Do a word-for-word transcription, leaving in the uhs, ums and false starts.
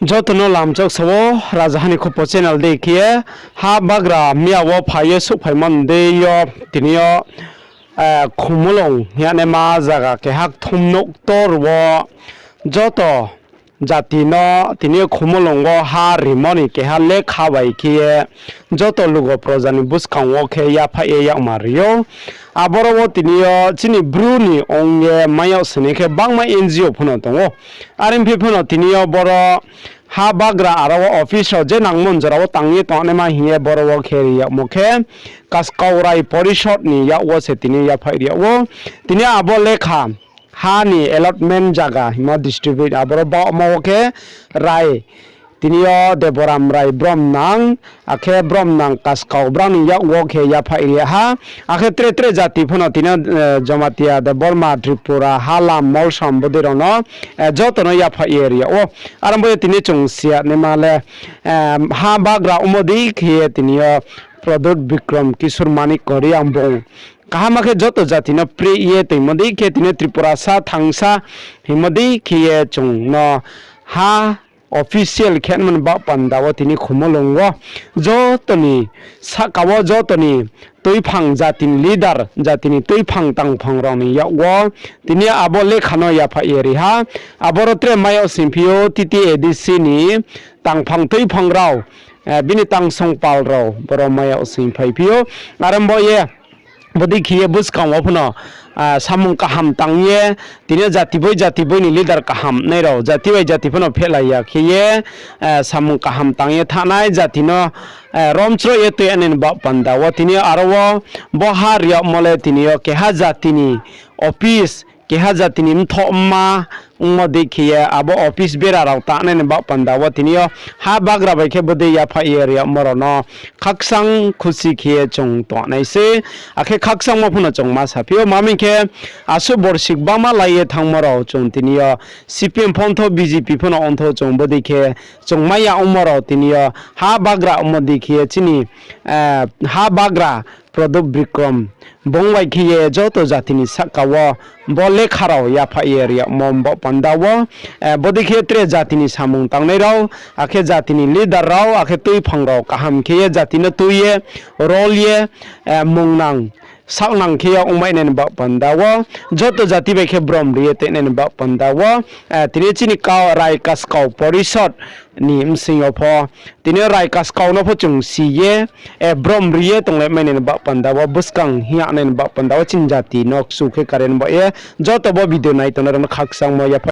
Joto no lamchak sa wo, Rajaha ni Khupo channel dei khe ye, ha bagra miya wo phai ye souhphaimo ni dei yo, tini yo, Khumulung hing ye naima zaga keha Kthumnouh ktor wo joto jati no tini yo Khumulung wo ha rimo ni keha lekha bai khe ye joto lugo proja ni buskang wo khe yaphaih ye yakma ri ou. Aboro wo tini yo chini Bru ni ong ye mai yag sini khe bangma N G O pho no tong ou. Are phi pho no tini yo boro ha bagra aro wo office rao je nangmo jora wo tang ye tongnaima hing ye boro wo khe ri yagmo khe Kaskau Rai Porishod ni yak wo se tini yo yaphaih ri yag ou. Tini abo lekha ha ni allotment zaga hingmo district aboro baohmo wo khe Rai, tini yo Deboram Rai Bromnang, akhe Bromnang Kaskau brao ni yak wo khe yaphaih ri ha. Akhe tre tre jati pho no tini yo, Jamatia, Debbarma, Tripura, Halam, Molsom bodei rao no joto no yaphaih ye ri yag ou. Are bo ye tini chung si ya naima le, ha bagra ongmo dei khe ye tini yo Pradyot Bikram Kishore Manikya Reang bung kaham khe joto jati no preh ye toingmo dei khe tini Tripurasa thangsa hingmo dei khe ye chung no ha official khe nma ni baoh panda wo tini Khumulung wo joto ni sahka wo joto ni tuiphang jati ni leader, jati ni tuiphang tangphang rao ni yak wo tini abo lekha no yaphaih ye ri ha. Aboro tre mai yag sing phi ou T T A D C ni tangphang tuiphang rao, bini tangsong pal rao boro mai yag sing phai phi ou. Are bo ye bodei khe ye buskang wo pho no samung kaham tang ye, tini yo jati boi jati boi ni leader kaham nai rao, jati bai jati pho no phehlai ya khe ye, samung kaham tang ye thanngnai jati no romchroh ye tuinai ni baoh panda wo tini yo aro wo bo ha ri yagmo le tini yo keha jati ni office, keha jati ni mthohma ongmo dei khe ye abo office bera rao tangnai ni baoh panda wo tini yo ha bagra bai khe bodei yaphaih ye ri yagmo rao no khakchang khusi khe ye chung tongnai sei, akhe khakchangmo pho no chung ma saphi ou. Ma hing khe asuh borsi gbangma lai ye thanngmo rao chung tini yo C P M pho ongthou, B J P pho no ongthou, chung bodei khe chung mai ya ongmo rao tini yo ha bagra ongmo dei khe ye chini ha bagra Pradyot Bikram bung bai khe ye joto jati ni sahka wo bo lekha rao yaphaih ye ri yagmo baoh panda wo, bodei khe tre jati ni samung tangnai rao, akhe jati ni leader rao, akhe tuiphang rao kaham khe ye jati no tui ye, rol ye, mungnang, saknang khe ye ongmai nai ni baoh panda wo, joto jati bai khe brom ri ye toinai ni baoh panda wo, tini chini Rai Kaskau Porishod ni bsing yo pho, tini yo Rai Kaskau no pho chung si ye, brom ri ye tonglaimai nai ni baoh panda wo, buskang hing ya nai ni baoh panda wo chini jati no kchu khe karen baoh ye, joto bo video nai tongnai rao no khakchangmo yaphaih